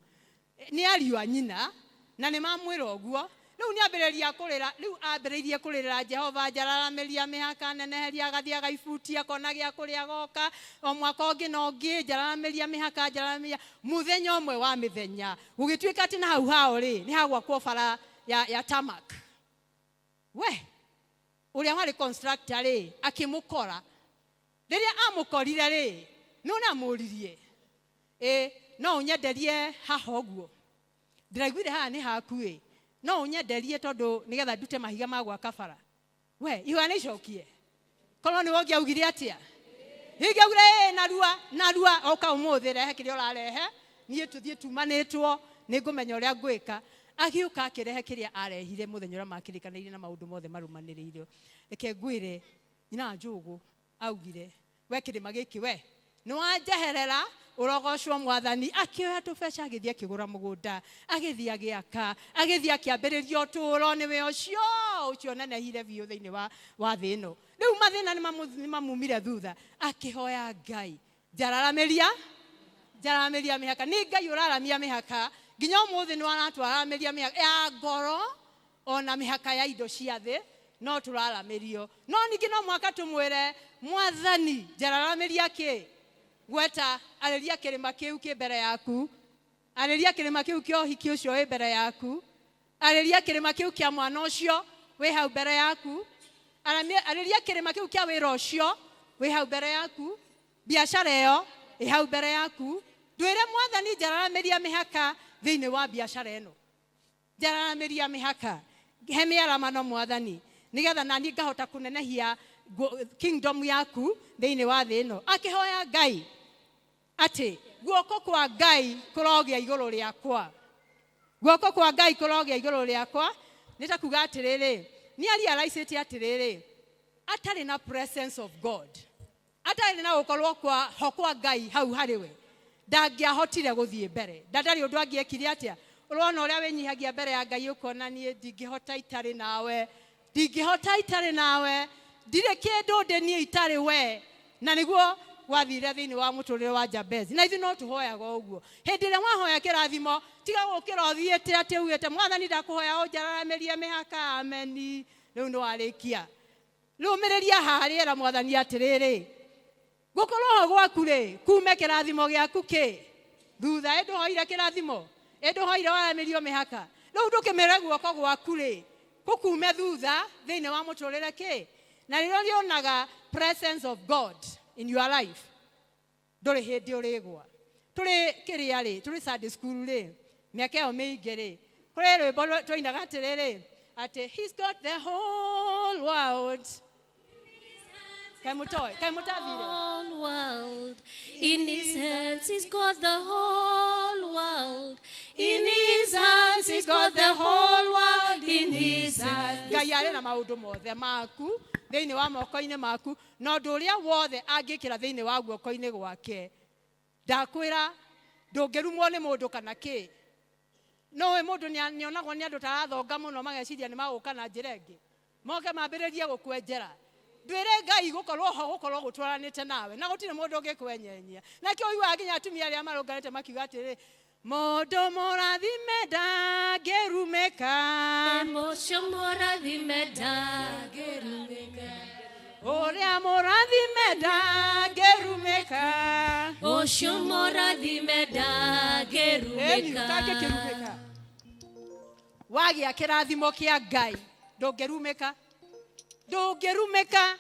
Nĩ ariũ a nyina, na nĩ mamwĩra ũguo. Rĩu nĩ ambĩrĩria kũrĩra, rĩu ambĩrĩirie kũrĩrĩra Jehova, njararamĩria mĩhaka, neneheria, agathiĩ agaibutia, akona gĩa kũrĩa agoka, o mwaka ũngĩ na ũngĩ, njararamĩria mĩhaka, njararamĩria. Mũthenya ũmwe wa mĩthenya, gũgĩtuĩka atĩ na hau hao rĩ, nĩ hagwakwo bara ya tarmac. We, ũrĩa warĩ constructor rĩ, akĩmũkora. Rĩrĩa amũkorire rĩ, nĩ ũramũririe, ĩ, no ũnyenderie haha ũguo. Ndĩraiguire haha nĩ haku ĩ, no ũnyenderie tondũ nĩgetha ndute mahiga ma gwaka bara. We, ihoya nĩ icokie. Korwo nĩwe ũngĩaugire atĩa? Ingĩaugire ĩ, narua, narua, oka ũmũthĩ, rehe kĩrĩa ũrarehe, niĩ tũthiĩ tumanĩtwo, nĩ ngũmenya ũrĩa ngwĩka. Agĩũka akĩrehe kĩrĩa arehire mũthenya ũrĩa makĩrĩkanĩire na maũndũ mothe marũmanĩrĩire. Reke ngwĩre, nyina wa Njũgũ augire, we kĩrĩma gĩkĩ we, nĩ wanjeherera, ũrogocwo mwathani. Akĩoya tũbeca agĩthiĩ akĩgũra mũgũnda, agĩthiĩ agĩaka, agĩthiĩ akĩambĩrĩria ũtũũro, nĩwe ũcio, ũcio ũnenehire biũ thĩinĩ wa thĩ ĩno. Rĩu mathĩna nĩ mamumire thutha, akĩhoya Ngai, njararamĩria, njararamĩria mĩhaka. Nĩ Ngai ũraramia mĩhaka, nginya ũmũthĩ nĩ aratwaramĩria mĩhaka ya ngoro, ona mĩhaka ya indo cia thĩ, no tũraramĩrio. No ningĩ no mũhaka tũmwĩre, mwathani, njararamĩria kĩ? Gweta, arĩria kĩrĩma kĩu kĩ mbere yaku, arĩria kĩrĩma kĩu kĩa ũhiki ũcio wĩ mbere yaku, arĩria kĩrĩma kĩu kĩa mwana ũcio wĩ hau mbere yaku, arĩria kĩrĩma kĩu kĩa wĩra ũcio wĩ hau mbere yaku, biacara ĩyo ĩ hau mbere yaku. Ndwĩre mwathani njararamĩria mĩhaka thĩinĩ wa biacara ĩno, njararamĩria mĩhaka, he mĩaramano mwathani, nĩgetha naniĩ ngahota kũnenehia kingdom yaku thĩinĩ wa thĩ ĩno. Akĩhoya Ngai atĩ guoko kwa Ngai kũrogĩa igũrũ rĩakwa, guoko kwa Ngai kũrogĩa igũrũ rĩakwa. Nĩ ta kuga atĩrĩrĩ, nĩ arealize atĩrĩrĩ, atarĩ na presence of God, atarĩ na gũkorwo kwa ho kwa Ngai hau harĩ we, ndangĩahotire gũthiĩ mbere, na ndarĩ ũndũ angĩekire atĩa. Ũrona ũrĩa wĩnyihagia mbere ya Ngai ũkona niĩ ndingĩhota itarĩ nawe, ndingĩhota itarĩ nawe, ndirĩ kĩndũ ndĩ niĩ itarĩ we. Na nĩguo gwathire thĩinĩ wa mũtũrĩre wa Jabez. Na ithuĩ no tũhoyaga ũguo. Hĩndĩ ĩrĩa wahoya kĩrathimo, tiga gũkĩra ũthiĩte atĩ ugĩte mwathani ndakũhoya ũnjararamĩrie mĩhaka, ameni. Rĩu nĩ warĩkia. Rũmĩrĩria haha rĩera mwathani atĩrĩrĩ, gũkorwo ho gwaku rĩ, kume kĩrathimo gĩaku kĩ thutha. Ĩ ndũhoire kĩrathimo, ĩ ndũhoire waramĩrio mĩhaka, rĩu ndũkĩmĩre guoko gwaku rĩ, gũkume thutha thĩinĩ wa mũtũrĩre kĩ. Na rĩrĩa ũrĩonaga presence of God in your life, ndũrĩ hĩndĩ ũrĩgwa. Tũrĩ kĩrĩa rĩ, tũrĩ Sunday school rĩ, mĩaka ĩyo mĩingĩ rĩ, kũrĩ rwĩmbo twainaga atĩrĩrĩ, atĩ he's got the whole world. Kaĩ mũtoĩ, kaĩ mũtathire? Whole world in his hands, he's got the whole world in his hands, he's got the whole world in his hands. Ngai arĩ na maũndũ mothe maku thĩinĩ wa moko-inĩ maku, na ũndũ ũrĩa wothe angĩkĩra thĩinĩ wa guoko-inĩ gwake, ndakwĩra ndũngĩrumwo nĩ mũndũ kana kĩ. No we mũndũ nĩonagwo nĩ andũ tarathonga mũno, mageciria nĩ magũka na njĩra ĩngĩ, moke mambĩrĩrie gũkwenjera. Ndwĩre Ngai gũkorwo ho, gũkorwo gũtwaranĩte nawe, na gũtirĩ mũndũ ũngĩkwenyenyia. Nakĩo ũiguaga nginya atumia arĩa marũngarĩte makiuga atĩrĩ, mũndũ mũrathime ndangĩrumĩka, Mũcio mũrathime ndangĩrumĩka, ũrĩa mũrathime ndangĩrumĩka, ũcio mũrathime Ĩni, ndangĩrumĩka. ũtangĩkĩrumĩka. Wagĩa kĩrathimo kĩa Ngai ndũngĩrumĩka, ndũngĩrumĩka.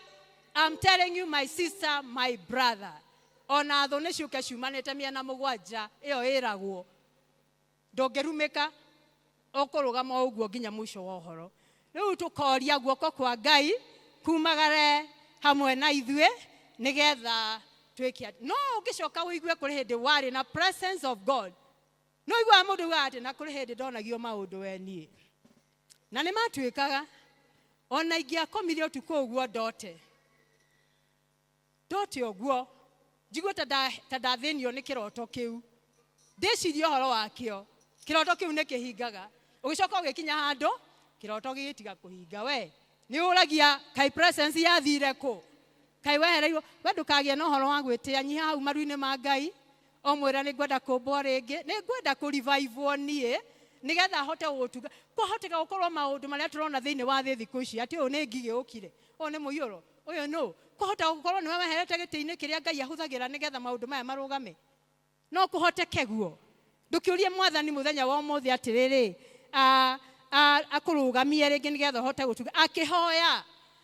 I'm telling you, my sister, my brother, ona thũ nĩ ciũke ciumanĩte mĩena mũgwanja, ĩyo ĩragwo, ndũngĩrumĩka, ũkũrũgama o ũguo nginya mũico wa ũhoro. Rĩu tũkoria guoko kwa Ngai kumagare hamwe na ithuĩ, nĩgetha twĩke atĩ. No ũngĩcoka ũigue kũrĩ hĩndĩ warĩ na presence of God, no ũiguaga mũndũ augaga atĩ na kũrĩ hĩndĩ ndonagio maũndũ we niĩ, na nĩ matuĩkaga ona ingĩakomire ũtukũ ũguo ndote, ndote ũguo njigue ta ndathĩnio nĩ kĩroto kĩu, ndĩcirie ũhoro wakĩo, kĩroto kĩu nĩ kĩhingaga. Ũgĩcoka ũgĩkinya handũ kĩroto gĩgĩtiga kũhinga, we nĩ ũragia kai presence yathire kũ? Kaĩ wehereirwo we ndũkagĩe na ũhoro wa gwĩtĩa nyiha hau maru-inĩ ma Ngai ũmwĩra nĩ ngwenda kũmbwo rĩngĩ nĩ ngwenda kũrivivwo niĩ nĩgetha hote gũgũtunga. Kwahoteka gũkorwo maũndũ marĩa tũrona thĩinĩ wa thĩ thikũ ici atĩ ũyũ nĩ ngigĩ ũkire, ũyũ nĩ mũiyũro, ũyũ nũ, kwahota gũkorwo nĩwe weherete gĩtĩ-inĩ kĩrĩa Ngai ahũthagĩra nĩgetha maũndũ maya marũgame. No kũhoteke guo. Ndũkĩũrie mwathani mũthenya wa ũmũthĩ atĩrĩrĩ, akũrũgamie rĩngĩ nĩgetha ũhote gũtunga. Akĩhoya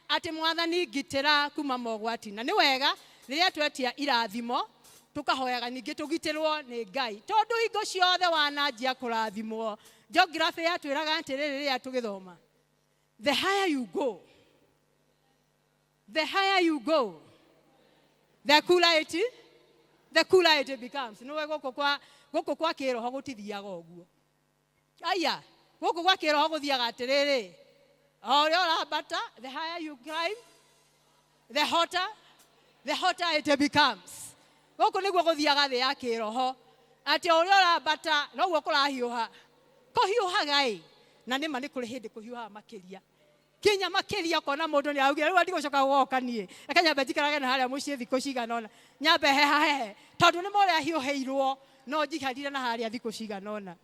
atĩ mwathani ngitĩra kuma mogwati. Na nĩ wega rĩrĩa twetia irathimo tũkahoyaga ningĩ tũgitĩrwo nĩ Ngai, tondũ hingo ciothe wananjia kũrathimwo. Geography yatwĩraga atĩrĩrĩ rĩrĩa tũgĩthoma, the higher you go, the higher you go, the cooler it, the cooler it becomes. Nĩwe gũkũ kwa kĩroho gũtithiaga ũguo. Aya, gũkũ kwa kĩroho gũthiaga atĩrĩrĩ, o ũrĩa ũrambata, the higher you climb, the hotter it becomes. Gũkũ nĩguo gũthiaga thĩ ya kĩroho, atĩ o ũrĩa ũrambata noguo kũrahiũha. Kũhiũhaga ĩ, na nĩma nĩ kũrĩ hĩndĩ kũhiũhaga makĩria. Kinya makĩria ũkona mũndũ nĩ araugire rĩu ndigũcoka gũgoka niĩ, reke nyambe njikarage na harĩa mũciĩ thikũ cigana ũna, nyambe hehahehe, tondũ nĩ ma ũrĩa hiũhĩirwo no njikarire na harĩa thikũ cigana ũna.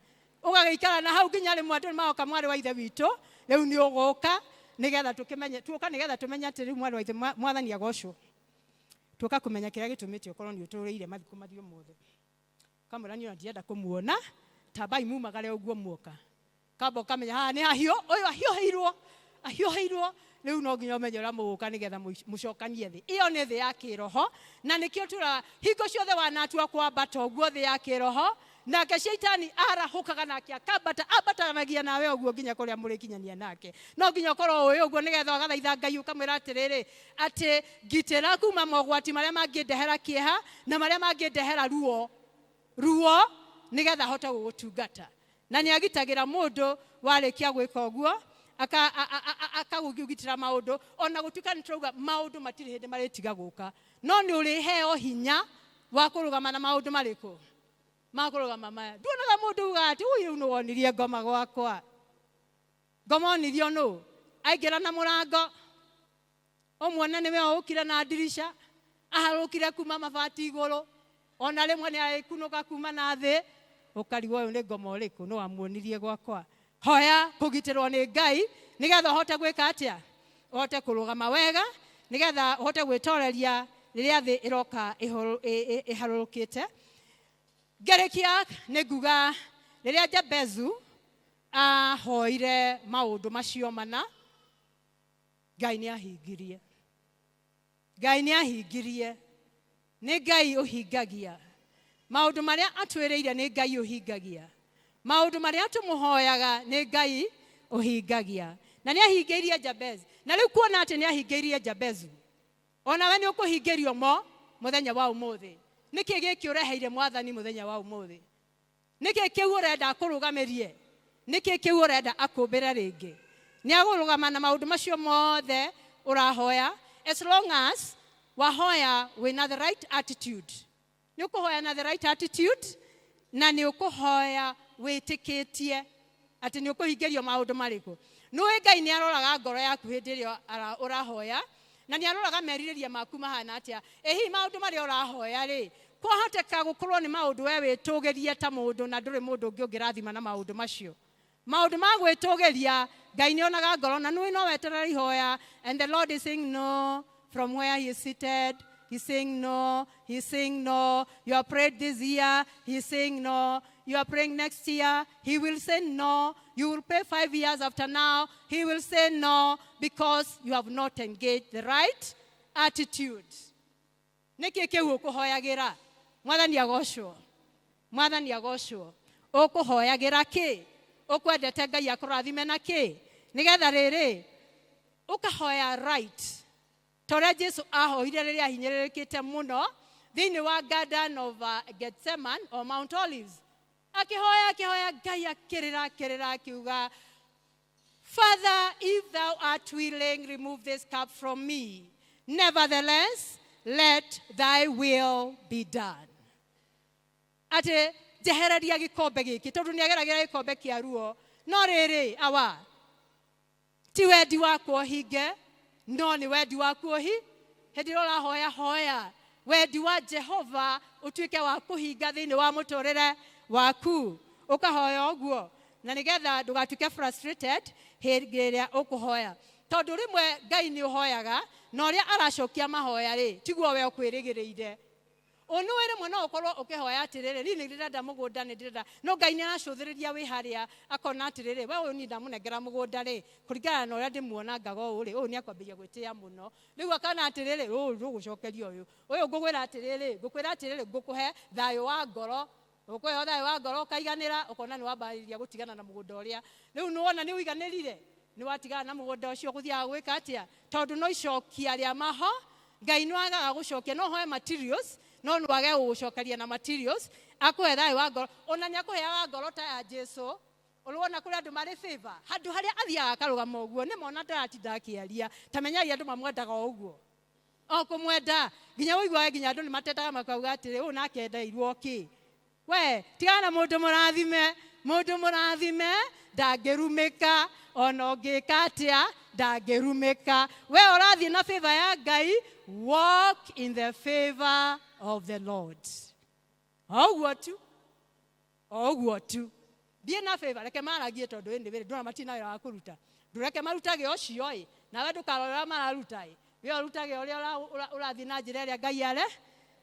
Ũgagĩikara na hau nginya rĩmwe andũ nĩmagoka mwarĩ wa ithe witũ, rĩu nĩ ũgũka nĩgetha tũkĩmenye, tuoka nĩgetha tũmenye atĩ rĩu mwarĩ wa ithe mwathani agocwo. Tuoka kũmenya kĩrĩa gĩtũmĩte ũkorwo nĩ ũtũrĩire mathikũ mathio mothe. Kamwĩra niĩ ona ndirenda kũmuona, tambai mumagare ũguo muoka. Kamba ũkamenya haha nĩ hahiũ, ũyũ ahiũhĩirwo, ahiũhĩirwo, rĩu no nginya ũmenye ũrĩa mũgũka nĩgetha mũcokanie thĩ. Ĩyo nĩ thĩ ya kĩroho, na nĩkĩo tũra hingo ciothe wanatua kwambata ũguo thĩ ya kĩroho, nake shaitani arahũkaga nake akambata, ambatanagia nawe ũguo nginya kũrĩa mũrĩkinyania nake. No nginya ũkorwo ũĩ ũguo nĩgetha ũgathaitha Ngai ũkamwĩra atĩrĩrĩ, atĩ ngitĩra kuma mogwati marĩa mangĩndehera kĩeha na marĩa mangĩndehera ruo, ruo nĩgetha hote gũgũtungata. Na nĩ agitagĩra mũndũ warĩkia gwĩka ũguo, akagũgitĩra maũndũ, ona gũtuĩka nĩ tũrauga maũndũ matirĩ hĩndĩ marĩtiga gũka, no nĩ ũrĩheo hinya wa kũrũgama na maũndũ marĩkũ ma kũrũgama maya. Nduonaga mũndũ ugaga atĩ ũyũ rĩu nĩwonirie ngoma gwakwa, ngoma onirio nũ? Aingĩra na mũrango ũmuone nĩwe ũkire na ndirica, aharũkire kuma mabati igũrũ, ona rĩmwe nĩ agĩkunũka kuma na thĩ, ũkarigwo ũyũ nĩ ngoma ũrĩkũ, nĩ wamuonirie gwakwa. Hoya kũgitĩrwo nĩ Ngai nĩgetha ũhote gwĩka atĩa? Ũhote kũrũgama wega nĩgetha ũhote gwĩtoreria rĩrĩa thĩ ĩroka ĩharũrũkĩte. Ngĩrĩkia nĩ nguga rĩrĩa Jabezu ahoire maũndũ macio mana, Ngai nĩ ahingirie. Ngai nĩ ahingirie. Nĩ Ngai ũhingagia. Maũndũ marĩa atwĩrĩire nĩ Ngai ũhingagia. Maũndũ marĩa tũmũhoyaga nĩ Ngai ũhingagia. Na nĩ ahingĩirie Jabezu. Na rĩu kuona atĩ nĩ ahingĩirie Jabezu, onawe nĩ ũkũhingĩrio mo mũthenya wa ũmũthĩ. Nĩkĩ gĩkĩ ũreheire mwathani mũthenya wa ũmũthĩ? Nĩkĩ kĩu ũrenda akũrũgamĩrie? Nĩkĩ kĩu ũrenda akũmbĩre rĩngĩ? Nĩ agũrũgama na maũndũ macio mothe ũrahoya, as long as wahoya wĩna the right attitude. Nĩ ũkũhoya na the right attitude, na nĩ ũkũhoya wĩtĩkĩtie atĩ nĩ ũkũhingĩrio maũndũ marĩkũ. Nĩũĩ Ngai nĩ aroraga ngoro yaku hĩndĩ ĩrĩa ũrahoya, na nĩ aroraga merirĩria maku mahana atĩa. Ĩ hihi maũndũ marĩa ũrahoya rĩ, kwahoteka gũkorwo nĩ maũndũ we wĩtũgĩrie ta mũndũ na ndũrĩ mũndũ ũngĩ ũngĩrathima na maũndũ macio. Maũndũ ma gwĩtũgĩria, Ngai nĩ onaga ngoro, na nĩũĩ no weterere ihoya, and the Lord is saying no from where he is seated. He's saying no, he's saying no. You have prayed this year, he's saying no. You are praying next year, he will say no. You will pray 5 years after now, he will say no, because you have not engaged the right attitude. Nĩkĩ kĩu ũkũhoyagĩra? Mwathani agocwo. Mwathani agocwo. Ũkũhoyagĩra kĩ? Ũkwendete Ngai akũrathime na kĩ? Nĩgetha rĩrĩ, ũkahoya right. Ta ũrĩa Jesu ahoire rĩrĩa ahinyĩrĩrĩkĩte mũno thĩinĩ wa Garden of Gethsemane or Mount Olives. Akĩhoya, akĩhoya, Ngai akĩrĩra, akĩrĩra, akiuga, Father, if thou art willing, remove this cup from me. Nevertheless, let thy will be done. Atĩ njehereria gĩkombe gĩkĩ, tondũ nĩ ageragĩra gĩkombe kĩa ruo. No rĩrĩ, awa, ti wendi wakwa ũhinge, no nĩ wendi waku Hĩndĩ ĩrĩa ũrahoya hoya wendi wa Jehova ũtuĩke wa kũhinga thĩinĩ wa mũtũrĩre waku. Ũkahoya ũguo na nĩgetha ndũgatuĩke frustrated hĩndĩ ĩrĩa ũkũhoya. Tondũ rĩmwe Ngai nĩ ũhoyaga na ũrĩa aracokia mahoya rĩ tiguo we ũkwĩrĩgĩrĩire. Ũnũĩ rĩmwe no ũkorwo ũkĩhoya atĩrĩrĩ, niĩ nĩ ndĩrenda mũgũnda, nĩ ndĩrenda, no Ngai nĩ aracũthĩrĩria wĩ harĩa akona atĩrĩrĩ, we ũyũ niĩ ndamũnengera mũgũnda rĩ, kũringana na ũrĩa ndĩmuona ngaga ũũ rĩ, ũyũ nĩ akwambĩrĩria gwĩtĩa mũno. Rĩu akona atĩrĩrĩ, ũyũ ndũgũcokeria ũyũ, ũyũ ngũkwĩra atĩrĩrĩ, ngũkwĩra atĩrĩrĩ, ngũkũhe thayũ wa ngoro. Ũkũheo thayũ wa ngoro ũkaiganĩra, ũkona nĩ wambĩrĩria gũtigana na mũgũnda ũrĩa. Rĩu nĩ wona nĩ ũiganĩrire, nĩ watigana na mũgũnda ũcio, ũgũthiaga gwĩka atĩa? Tondũ no icokia rĩa maho, Ngai nĩ wagaga gũcokia, no ũhoe materials, no nĩ wage gũgũcokeria na materials, akũhe thayũ wa ngoro. Ona nĩ akũheaga ngoro ta ya Jesu. Ũrona kũrĩ andũ marĩ favor, handũ harĩa athiaga akarũgama ũguo, nĩ mona ndaratinda akĩaria, ta menyai andũ mamwendaga o ũguo. O kũmwenda, nginya ũiguage nginya andũ nĩ matendaga makauga atĩrĩ, ũyũ nake endeirwo kĩ? We, tigana na mũndũ mũrathime, mũndũ mũrathime ndangĩrumĩka, ona ũngĩka atĩa ndangĩrumĩka. We ũrathiĩ na favor ya Ngai, walk in the favor of the Lord. O ũguo tu, o ũguo tu. Thiĩ na favor, reke maragie tondũ ĩ nĩ wĩrĩ, ndũrona matirĩ na wĩra wa kũruta. Ndũreke marutage ũcio ĩ, nawe ndũkarore ũrĩa mararuta ĩ. We ũrutage ũrĩa ũrathiĩ na njĩra ĩrĩa Ngai are,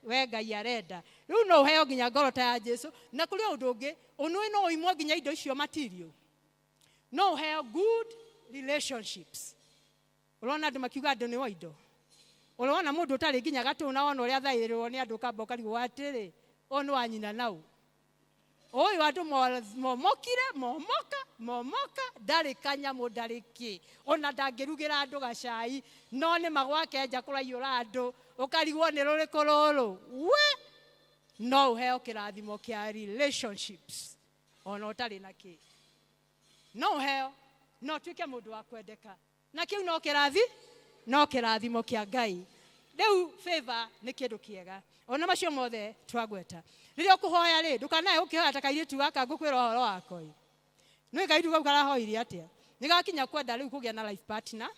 we Ngai arenda. Rĩu no ũheo nginya ngoro ta ya Jesu. Na kũrĩ ũndũ ũngĩ, ũnũĩ no ũimwo nginya indo icio material. No ũheo good relationships. Ũrona andũ makiuga andũ nĩ wa indo. Ũrona mũndũ ũtarĩ nginya gatũ na wona ũrĩa athaĩrĩrwo nĩ andũ ũkamba ũkarigwo atĩrĩ, ũyũ nĩ wa nyina nau. Ũyũ andũ momokire, momoka, momoka, ndarĩ kanyamũ, ndarĩ kĩ. Ona ndangĩrugĩra andũ gacai, no nĩ magwake nja kũraiyũra andũ, ũkarigwo nĩ rũrĩkũ rũrũ. We, no ũheo kĩrathimo kĩa relationships, ona ũtarĩ na kĩ. No ũheo, no ũtuĩke mũndũ wa kwendeka. Na kĩu no kĩrathi, no kĩrathimo kĩa Ngai. Rĩu favor nĩ kĩndũ kĩega. Ona macio mothe twagweta. Rĩrĩa ũkũhoya rĩ, ndũkanae ũkĩhoya ta kairĩtu gaka ngũkwĩra ũhoro wako ĩ. Nĩ kairĩtu kau karahoire atĩa? Nĩ gakinya kwenda rĩu kũgĩa na life partner.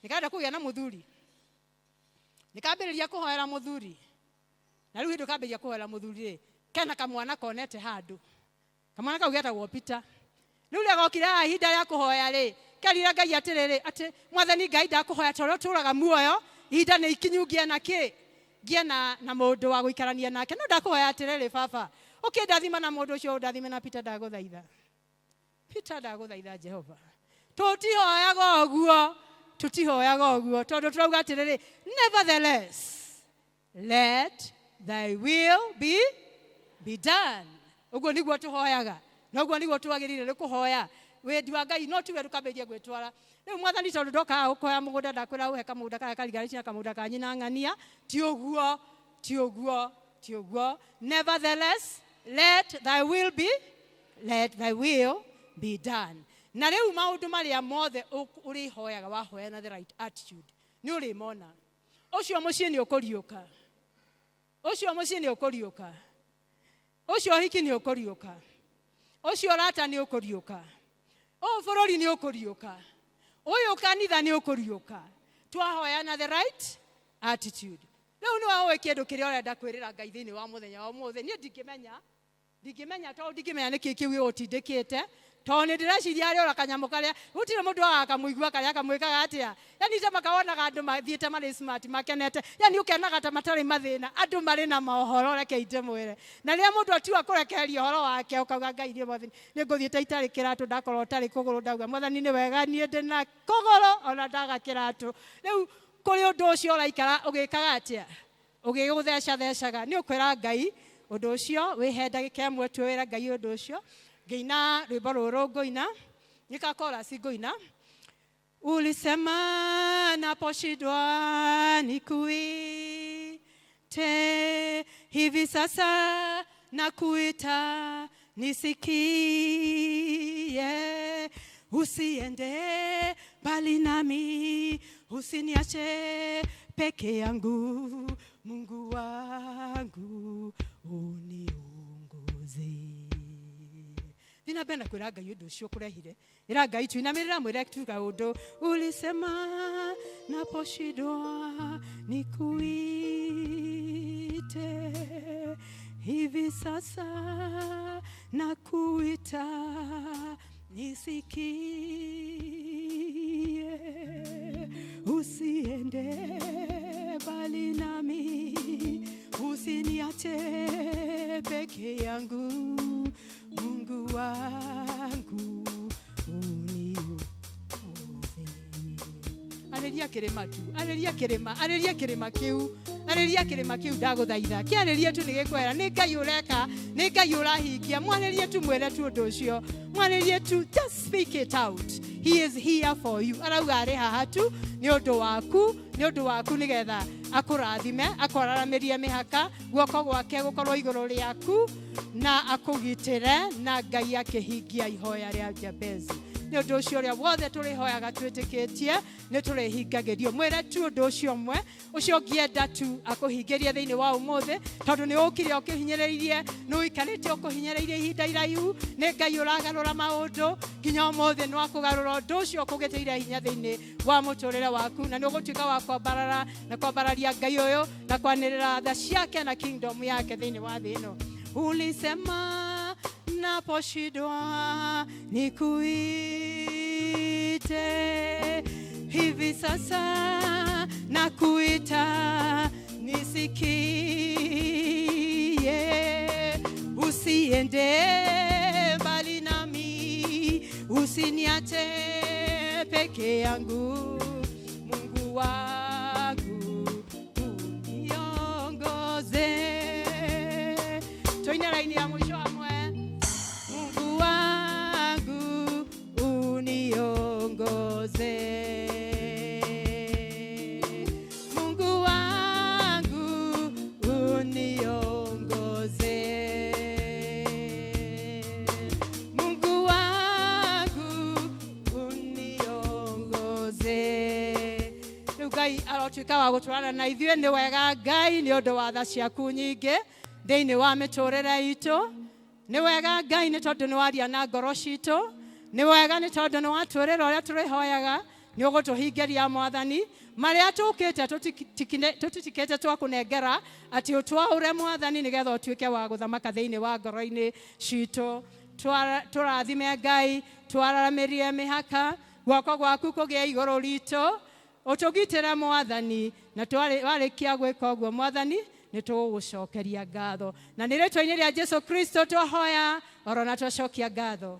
Nĩ karenda kũgĩa na mũthuri. Nĩ kambĩrĩria kũhoera mũthuri. Na rĩu hĩndĩ kambĩrĩria kũhoera mũthuri rĩ, kena kamwana konete handũ. Kamwana kau getagwo Peter. Rĩu rĩrĩa gokire haha ihinda rĩa kũhoya rĩ, kerire Ngai atĩrĩrĩ, atĩ Mwathani Ngai ndakũhoya tondũ ũtũũraga muoyo, ihinda nĩ ikinyu ngĩe na kĩ? Ngĩe na mũndũ wa gũikarania nake. No ndakũhoya atĩrĩrĩ baba, ũkĩndathima na mũndũ ũcio, ũndathime na Peter ndagũthaitha. Peter ndagũthaitha Jehova. Tũtihoyaga ũguo, tũtihoyaga ũguo, tondũ tũrauga atĩrĩrĩ, nevertheless, let thy will be done. Ũguo nĩguo tũhoyaga. Na ũguo nĩguo twagĩrĩire nĩ kũhoya. Wendi wa Ngai no tiwe ndũkambĩrĩrie gwĩtwara. Rĩu Mwathani tondũ ndokaga gũkũhoya mũgũnda ndakwĩra ũhe kamũgũnda karĩa kariganĩtie na kamũgũnda ka nyina ng'ania, ti ũguo, ti ũguo, ti ũguo. Nevertheless, let thy will be, let thy will be done. Na rĩu maũndũ marĩa mothe ũrĩhoyaga wahoya na the right attitude, nĩ ũrĩmona. Ũcio mũciĩ nĩ ũkũriũka. Ũcio mũciĩ nĩ ũkũriũka. Ũcio ũhiki nĩ ũkũriũka. Ũcio ũrata nĩ ũkũriũka. Ũyũ bũrũri nĩ ũkũriũka. Ũyũ kanitha nĩ ũkũriũka. Twahoya na the right attitude. Rĩu nĩwe ũĩ kĩndũ kĩrĩa ũrenda kwĩrĩra Ngai thĩinĩ wa mũthenya wa ũmũthĩ. Niĩ ndingĩmenya. Ndingĩmenya tondũ ndingĩmenya nĩkĩ kĩu gĩgũtindĩkĩte. Tondũ nĩ ndĩreciria harĩa ũra kanyamũ karĩa, gũtirĩ mũndũ wagaga kamũigua karĩa kamwĩkaga atĩa. Yani ta makawonaga andũ mathiĩte marĩ smart makenete. Yani ũkenaga ta matarĩ mathĩna, andũ marĩ na mohoro, reke ndĩmwĩre. Na rĩrĩa mũndũ atua kũrekereria ũhoro wake, ũkauga Ngai niĩ Mwathani, nĩ ngũthiĩte itarĩ kĩratũ, ndakorwo ũtarĩ kũgũrũ, ndauga Mwathani nĩ wega niĩ ndĩ na kũgũrũ ona ndaga kĩratũ. Rĩu kũrĩ ũndũ ũcio ũraikara ũgĩkaga atĩa? Ũgĩgũthecathecaga. Nĩ ũkwĩra Ngai ũndũ ũcio, wĩhe ndagĩka ĩmwe tu wĩre Ngai ũndũ ũcio. Ngĩina rwĩmbo rũrũ ngũina, nĩ ka chorus ngũina. Ulisema naposhindwa nikuite, hivi sasa nakuita nisikie. Usiende mbali nami, usiniache peke yangu, Mungu wangu uniongoze. Thiĩ na mbere na kwĩra Ngai ũndũ ũcio ũkũrehire. Ĩra Ngai tu, inamĩrĩra mwĩre tu kaũndũ. Ulisema naposhindwa nikuite, hivi sasa nakuita nisikie, usiende mbali nami, usiniache peke yangu, Mungu wangu uniokoze. Arĩria kĩrĩma tu, arĩria kĩrĩma, arĩria kĩrĩma kĩu, arĩria kĩrĩma kĩu, ndagũthaitha. Kĩarĩrie tu, nĩ gĩkwera. Nĩ Ngai ũreka, nĩ Ngai ũrahingia. Mwarĩrie tu, mwĩre tu ũndũ ũcio, mwarĩrie tu, just speak it out. He is here for you. Arauga arĩ haha tu nĩ ũndũ waku, nĩ ũndũ waku, nĩgetha akũrathime, akwararamĩrie mĩhaka, guoko gwake gũkorwo igũrũ rĩaku na akũgitĩre. Na Ngai akĩhingia ihoya rĩa Jabezi. Nĩ ũndũ ũcio, ũrĩa wothe tũrĩhoyaga twĩtĩkĩtie nĩ tũrĩhingagĩrio. Mwĩre tu ũndũ ũcio ũmwe ũcio ũngĩenda tu akũhingĩrie thĩinĩ wa ũmũthĩ, tondũ nĩ ũkire ũkĩhinyĩrĩirie, nĩ ũikarĩte ũkũhinyĩrĩirie ihinda iraihu. Nĩ Ngai ũragarũra maũndũ nginya ũmũthĩ. Nĩ wakũgarũra ũndũ ũcio ũkũgĩtĩire hinya thĩinĩ wa mũtũrĩre waku, na nĩ ũgũtuĩka wa kwambarara na kwambararia Ngai ũyũ na kwanĩrĩra tha ciake na kingdom yake thĩinĩ wa thĩ ĩno. Ulisema naposhindwa nikuite, hivi sasa nakuita nisikie, usiende mbali nami, usiniache peke yangu, Mungu wangu uniongoze. Tuine laini ya mwisho hamwe. Mungu wangu uniongoze, Mungu wangu uniongoze, Mungu wangu uniongoze. Rĩu Ngai arotuĩka wa gũtwarana na ithuĩ. Nĩ wega Ngai, nĩ ũndũ wa tha ciaku nyingĩ thĩinĩ wa mĩtũrĩre itũ. Nĩ wega Ngai, nĩ tondũ nĩ waria na ngoro citũ. Nĩ wega, nĩ tondũ nĩ watwĩrĩra ũrĩa tũrĩhoyaga nĩ ũgũtũhingĩria. Mwathani, marĩa tũkĩte tũtitikĩte twakũnengera atĩ ũtwaũre, Mwathani, nĩgetha ũtuĩke wa gũthamaka thĩinĩ wa ngoro-inĩ citũ. Tũrathime Ngai, twararamĩrie mĩhaka, guoko gwaku kũgĩe igũrũ ritũ, ũtũgitĩre Mwathani. Na warĩkia gwĩka ũguo, Mwathani, nĩ tũgũgũcokeria ngatho, na nĩ rĩtwa-inĩ rĩa Jesu Kristo twahoya oro na twacokia ngatho.